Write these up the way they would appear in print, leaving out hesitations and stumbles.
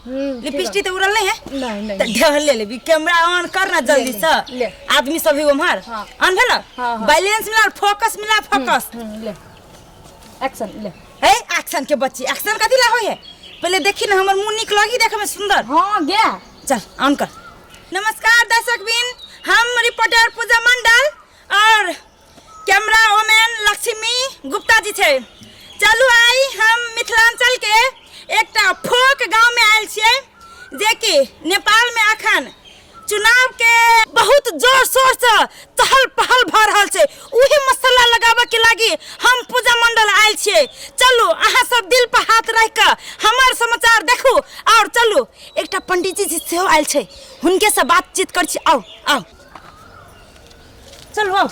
Lipstick तो उड़ल नहीं है? नहीं नहीं। तो ढेर ले लेबी। कैमरा ऑन कर ना जल्दी ले, से। ले। आदमी सब ही उम्हर। हाँ। ऑन भेल? हाँ, हाँ। बैलेंस मिला और फोकस मिला फोकस। ले एक्शन ले। ए एक्शन के बच्ची, एक्शन कथी ला होय है? पहले देखी ना हमर मुंह निक लगी देखे में सुंदर। हाँ गया। चल ऑन कर। नमस्कार दर्शक बिन, हम रिपोर्टर पूजा मंडल और कैमरा वोमेन लक्ष्मी गुप्ता जी छै। चलू आई हम मिथिलांचल के एकटा फोक गांव में आयल छियै, जेकि नेपाल में अखन चुनाव के बहुत जोर शोर से चहल पहल भऽ रहल छै। उही मसाला लगाबऽ के लागी हम पूजा मंडल आयल छियै। चलू अहाँ सब दिल पर हाथ राखि कऽ हमर समाचार देखू। और चलू एकटा पंडित जी सेहो आयल छै, हुनके से बातचीत कर छी। आउ आउ चलू आउ।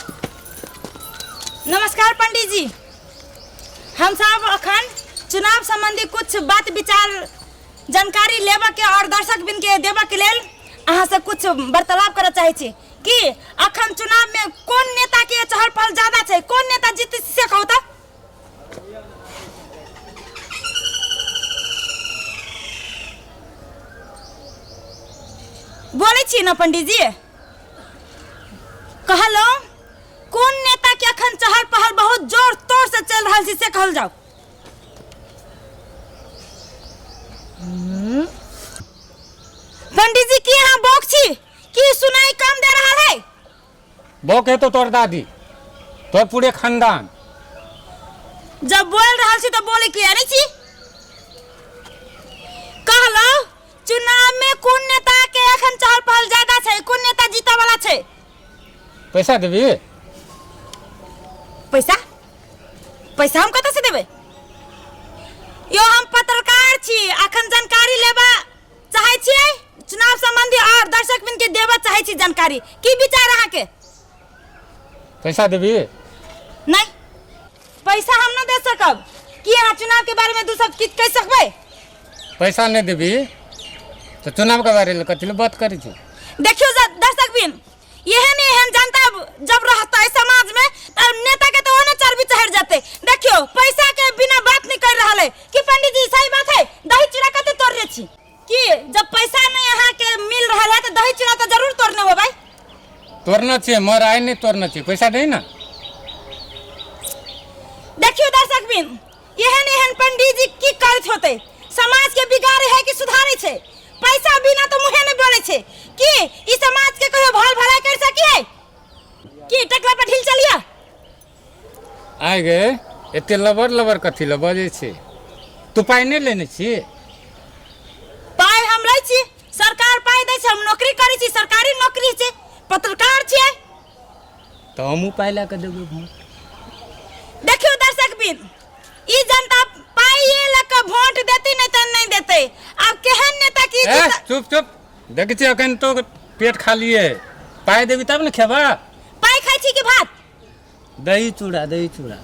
नमस्कार पंडित जी, हम सब अखन चुनाव संबंधी कुछ बात विचार जानकारी लेबऽ के और दर्शक बिन के देबऽ के लेल अहाँ से कुछ वार्तालाप करऽ चाहै छी कि अखन चुनाव में कोन नेता के चहल पहल ज्यादा छै, कोन नेता जीत से कहू तऽ। बोलै छी ना पंडित जी? कहलहुँ कोन नेता के अखन चहल पहल बहुत जोर तोर से चल रहल छै से कहल जाओ। पंडित जी की अहाँ बौक छी की सुनाई कम दे रहा है? बौक है तो तोर दादी, तोर पूरे खानदान। जब बोल रहल छी तो बोले किया नहीं छी? कहलहुँ चुनाव में कोन नेता के अखन चहल पहल ज्यादा छै, कोन नेता जीते वाला छै? पैसा देबी? पैसा? पैसा हम कतऽ से देबै? यो हम पत्रकार छी, अखन जानकारी लेबा चाहै छियै चुनाव संबंधी और दर्शक बिन के देबा चाहै छी जानकारी। की विचार अहाँ के? पैसा देबी? नहीं, पैसा हम न दे सकब। की अहाँ चुनाव के बारे में दू शब्द किछु कहि सकबै? पैसा नहीं देबी तो चुनाव के बारे में कथी ले बात करै छी? देखियो दर्शक बिन, एहन एहन जनता जब रहता है समाज में तब नेता के तो ओने चर्बी चढ़ जाते। देखियो पैसा के बिना बात नहीं कर रहा है कि पंडित जी सही बात है? दही चूड़ा कते तोड़ रहे छी कि जब पैसा नहीं यहाँ के मिल रहा है तो दही चूड़ा तो जरूर तोड़ने हो भाई। तोड़ना चाहिए मर आए नहीं तोड़ना चाहिए, पैसा दे ना। देखियो दर्शक बिन, एहन एहन पंडित जी की करत होते, समाज के बिगाड़े है कि सुधारे छे? पैसा बिना तो मुहे नहीं बोले छे कि ई समाज के कहियो भल भलाई कर सकी है कि टकला पर ढील चलिया? आइ गे एते लबर लबर कथी ले बजै छी? तू पाइ नहि लेने छी? पाइ हम लै छी, सरकार पाइ दै छै, हम नौकरी करै छी, सरकारी नौकरी छै, पत्रकार छियै। तऽ हमहूँ पाइ लए कऽ देबै भोट। देखियौ दर्शक बिन, ई जनता पाइए लऽ कऽ वोट देतै नहि तऽ नहि देतै। आब केहन नेता की ए, चुप चुप, देखै छी अखन तो पेट खाली है, पाइ देबी तब ने खेबा। पाइ खाइ छी कि भात? दही चूड़ा, दही चूड़ा।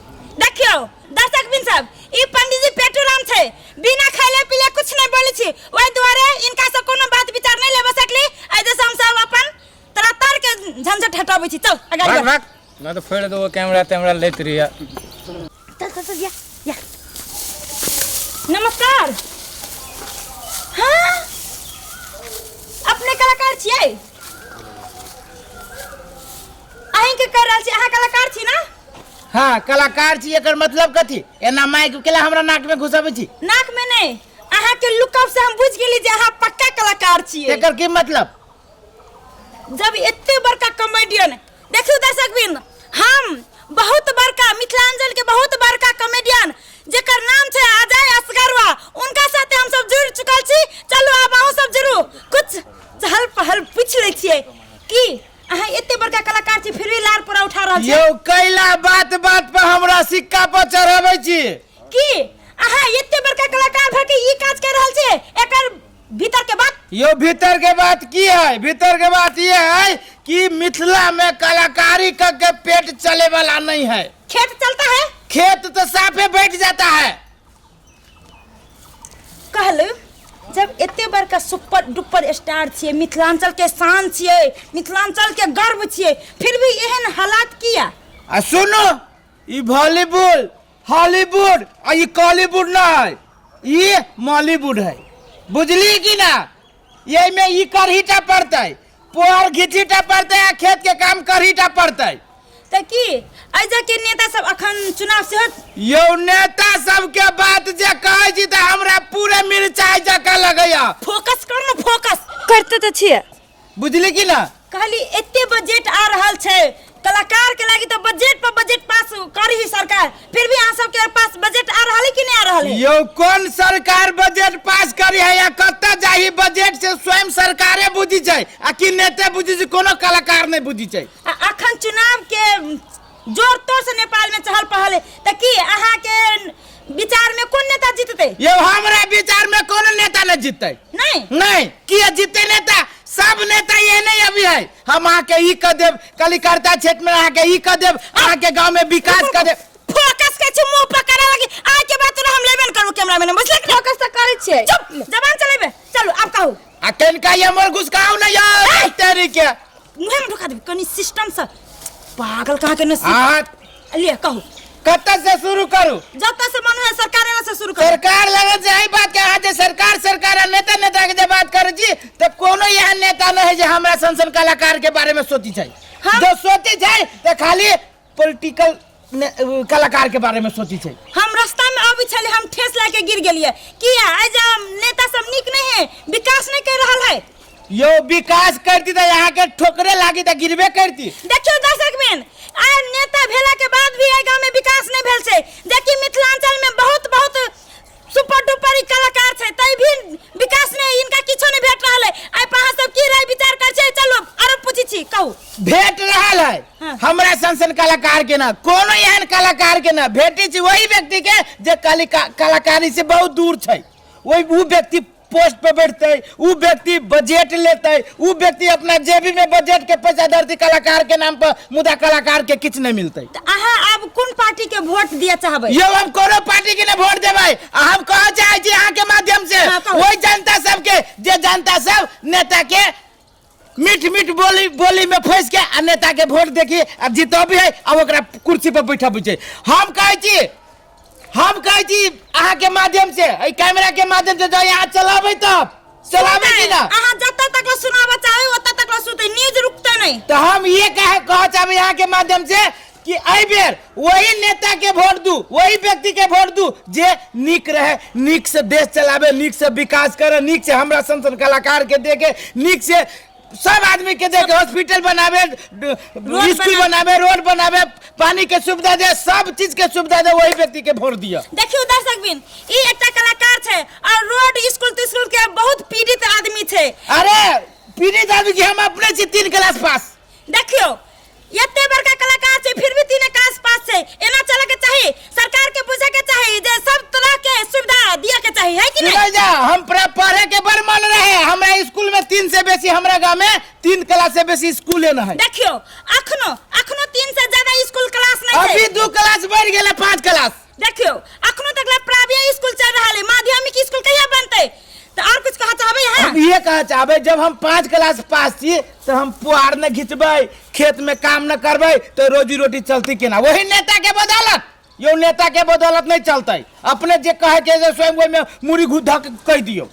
देखियौ दर्शक बिन सब, ई पंडित जी पेटूराम छै, बिना खाइले पीले कुछ नहीं बोलै छी, ओहि दुआरे इनका से कोनो बात विचार नहीं लेबे सकली। एहि जैसे हम सब अपन तोरा तर के झंझट हटाबै छी। चल अगाडि भाग बढ़। भाग, ना तो फोड़ देबो कैमरा तैमरा लैत रहिया। चल चल चल, या या। नमस्कार। हाँ अपने कलाकार छियै? अहीं के कर रहल छी, अहाँ कलाकार छी ना? हाँ कलाकार छी। एकर मतलब कथी? एना माइक केला हमरा नाक में घुसाबै छी? नाक में नहीं, अहाँ के लुकअप से हम बुझ गेली जे अहाँ पक्का कलाकार छियै। एकर की मतलब? जब एते बड़का कॉमेडियन, देखियौ दर्शक बिंद, हम बहुत बड़का मिथिलांचल के बहुत बड़का कॉमेडियन जेकर नाम छै अजय असगरवा, उनका साथे हम सब जुड़ चुकल छी। चलू आब अहूँ सब जुड़ू, कुछ चहल पहल पूछ लै छियै कि अहाँ एते बड़का कलाकार छी फिर भी लार पूरा उठा रहल छी? यौ कैला बात बात पर हमरा सिक्का पर चढ़ाबै छी? की अहाँ एते बड़का कलाकार भऽ के ई काज कर रहल छी? एकर भीतर के बात? यो भीतर के बात की है? भीतर के बात ये है कि मिथिला में कलाकारी करके पेट चले वाला नहीं है। खेत चलता है? खेत तो साफे बैठ जाता है। कहलू जब एते बड़का सुपर डुपर स्टार छियै, मिथिलांचल के शान छियै, मिथिलांचल के गर्व छियै, फिर भी एहन हालात किया? आ सुनो, ई बॉलीवुड हॉलीवुड आ ई कॉलीवुड ना है, ई मॉलीवुड है। बुझली कि ना? ये में ई करहीटा पड़तै, पोर घिचीटा पड़तै आ खेत के काम करहीटा पड़तै। तऽ की एहि के नेता सब अखन चुनाव सेहो यौ नेता सबके बात जे कहै छी तऽ हमरा पूरे मिरचाइ जकाँ लगैया। फोकस कर न, फोकस करते तऽ छियै। बुझली कि ना? कहली एते बजट आ रहल छै कलाकार के लागी, तो बजट पर बजट पास करी ही सरकार, फिर भी अहाँ सबके पास बजट आ रहल है कि नहीं आ रहल है? यौ कौन सरकार बजट पास करी है या कतऽ जाही बजट से स्वयं सरकारे बुझी छै आ कि नेते बुझी छै, कोनो कलाकार नहीं बुझी छै। आ अखन चुनाव के जोर तोर से नेपाल में चहल पहल है, तऽ की अहाँ के विचार में कोन नेता जीतते? यौ हमरा विचार में कोनो नेता नहीं जीतते। नहीं? नहीं, किया जीते नेता? सब नेता ये नहीं अभी है। हम अहाँ के ई कह देब, कलिकर्ता क्षेत्र में अहाँ के ई कह देब, अहाँ के गांव में विकास कर देब। फोकस के छी मुंह पर करे लगी, आइ के बात हम लेबे न करू कैमरा में, बुझले कि? फोकस तऽ करै छियै। चुप, जबान चलेबे। चलू आब कहू। आ कनिका ये मोर घुसकाउ ना यार तेरी के मुंह में ढुका देब कनी सिस्टम से, पागल कहाँ के नसीब। अहाँ लिए कहू। कतऽ से शुरू करू? जतऽ से मन है सरकार एला से शुरू करू। सरकार लगन से एहि बात के अहाँ जे सरकार सरकार आ नेता नेता के जे बात करै छी तऽ कोनो एहन नेता नहि है जे हमरा सन सन कलाकार के बारे में सोची छै। हम- जो सोची छै तऽ खाली पॉलिटिकल कलाकार के बारे में सोची छै। हम रास्ता में अबै छलियै, हम ठेस लाके गिर गेलियै। किया एहि जे नेता सब नीक नहीं है, विकास नहीं कर रहल है? यो विकास करती तऽ यहाँ के ठोकरे लागी तऽ गिरबे करती। देखियौ दर्शक बहन, आइ नेता भेला के बाद भी एहि गांव में विकास नहीं भेल छै, जेकि मिथिलांचल में बहुत बहुत सुपर डुपर ई कलाकार छै, तै भी विकास नहीं, इनका किछो नहीं भेट रहल है। आइ पर अहाँ सब की राय विचार कर छै? चलू आरो पूछै छी, कहू। भेट रहल है। हाँ। हमरा सन सन कलाकार के ना, कोनो एहन कलाकार के ना भेटी छै वही व्यक्ति के जे कलाकारी से बहुत दूर छै। वही उ व्यक्ति पोस्ट पे बैठते, उ व्यक्ति बजट लेते, उ व्यक्ति अपना जेबी में बजट के पैसा धरती कलाकार के नाम पर, मुदा कलाकार के किछु नहीं मिलते। तऽ अहाँ आब कोन पार्टी के वोट दिया चाहबै? यो हम कोनो पार्टी के नहीं वोट देबै। आ हम कह चाहे छी अहाँ के माध्यम से हाँ, कहू। वही जनता सबके जे जनता सब नेता के मीठ मीठ बोली बोली में फंस के आ नेता के वोट देखी आ जितबी है आ ओकरा कुर्सी पर बैठबी छै। हम कहै छी अहाँ के माध्यम से, एहि कैमरा के माध्यम से जो यहाँ चलाबै तब चलाबै की ना? अहाँ जतऽ तक ले सुनाबऽ चाहबै ओतऽ तक ले सुनतै, न्यूज रुकतै नहीं। तो हम ये कह चाहबै अहाँ के माध्यम से कि एहि बेर वही नेता के वोट दू, वही व्यक्ति के वोट दू जे नीक रहे, नीक से देश चलावे, नीक से विकास करे, नीक से हमरा सन सन कलाकार के देखे, नीक से सब आदमी के देखे, हॉस्पिटल बनावे, स्कूल बनावे, रोड बनावे, पानी के सुविधा दे, सब चीज के सुविधा दे, वही व्यक्ति के वोट दिया। देखियो दर्शक बिन, ई एकटा कलाकार छै और रोड स्कूल तिस्कूल के बहुत पीड़ित आदमी छै। अरे पीड़ित आदमी के हम अपने छी 3 क्लास पास। देखियो एते बड़का कलाकार छै फिर भी 3 क्लास पास छै, एना चले के चाही, सरकार के बुझे के चाही जे सब तरह के सुविधा दिया के चाही, है कि नहीं? सुनल जा, हम पढ़े के बड़ मन रहे, हमरा स्कूल में 3 से बेसी, हमरा गांव में 3 क्लास से बेसी स्कूल न है। देखियो अखनो 3 से ज्यादा स्कूल क्लास नहीं अभी छै। 2 क्लास बढ़ गेलै 5 क्लास। देखियो अखनो तक ला प्राइवेट स्कूल चल रहल है, माध्यमिक स्कूल कहिया बनतै? तो और कुछ कहा चाहबै अहाँ? हम ये कहा चाहबै जब हम 5 क्लास पास छी तो हम पुआर न घिचबै, खेत में काम न करबै तो रोजी रोटी चलती केना? वही नेता के बदौलत, यो नेता के बदौलत नहीं चलते। अपने जे कहे के जे स्वयं ओहि में मुड़ी घु धक कह दियो।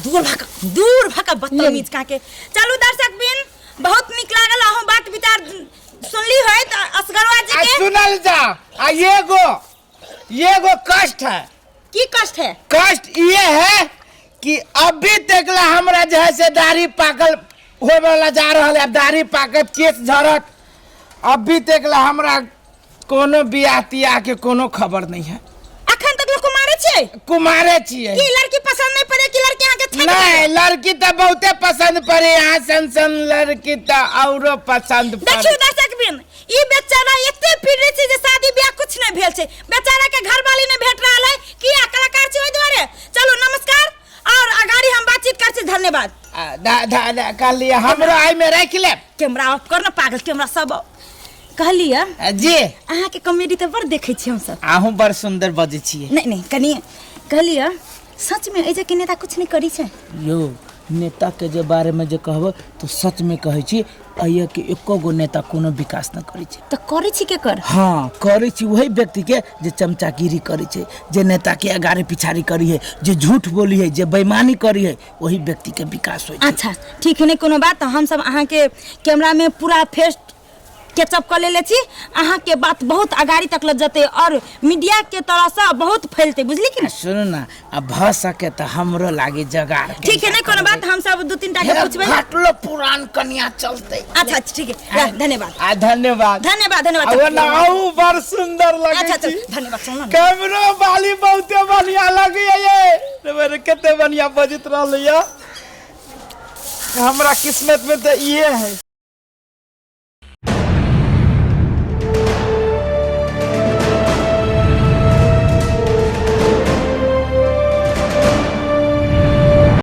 दूर भाग, दूर भाग बदतमीज का के। चलू दर्शक बिन, बहुत निक लागल अहूँ बात विचार सुनली होय त असगरवा जी आ के। सुनल जा, आ एगो कष्ट है। की कष्ट है? कष्ट ये है कि अभी तक ला हमरा जे है से दाढ़ी पाकल होए वाला जा रहल है, अब दाढ़ी पाकत केस झड़त, अभी तक ला हमरा कोनो बियाह तियाह के कोनो खबर नहीं है। अखन तक लोग कुमारे छियै? कुमारे छियै। की लड़की पसंद नहीं पड़े कि लड़की अहाँ के छाँटि नहीं, देबै? लड़की तो बहुते पसंद पड़े, यहाँ सन सन लड़की तो औरो पसंद पड़े। देखियौ दर्शक बिन, ई बेचारा एते पीड़ित छै जे शादी ब्याह कुछ नहीं भेल छै, बेचारा के घरवाली नहीं भेट रहल है, किया कलाकार छै ओहि दुआरे। चलू नमस्कार, और अगाड़ी हम बातचीत कर छी, धन्यवाद। आ, दा, दा, दा, कहलियै हमरो आइ में राखि लेब। कैमरा ऑफ कर न पागल, कैमरा सब ऑफ। कहलियै आ, जी। अहाँ के कॉमेडी तऽ बड़ देखै छी हमसब। अहूँ बड़ सुंदर बजै छियै। नहीं नहीं, कनी कहलियै सच में एहि जे के नेता कुछ नहीं करी छै। यो नेता के जे बारे में जे कहब तो सच में कहै छी, अइया के एको गो नेता कोनो विकास न करै छै। तऽ करै छी के कर? हाँ, करै छी वही व्यक्ति के जे चमचागिरी करै छै, जे नेता के अगाड़ी पिछाड़ी करी है, जे झूठ बोली है, जे बेईमानी करी है, वही व्यक्ति के विकास होइ छै। अच्छा ठीक है, नहीं कोनो बात। हम सब अहाँ के कैमरा में पूरा फेस केचअप कऽ लेले छी। अहाँ के बात बहुत अगाड़ी तक लग जतै और मीडिया के तरह से बहुत फैलते, बुझली कि ना? सुनू ना, आ भऽ सके तऽ हमरो लागी जगाड़ के। ठीक है, नहीं कोनो बात, हम सब दू तीन टा के पूछबै। फटलो पुरान कनिया चलते। अच्छा अच्छा, ठीक है, धन्यवाद। आ धन्यवाद। धन्यवाद, धन्यवाद। आ वो नाउ बड़ सुंदर लगे। अच्छा अच्छा, धन्यवाद। सुन ना। कैमरो वाली बहुते बढ़िया लगे ये, मेरे कते बढ़िया बजत रहल ये। हमरा किस्मत में तो ये है।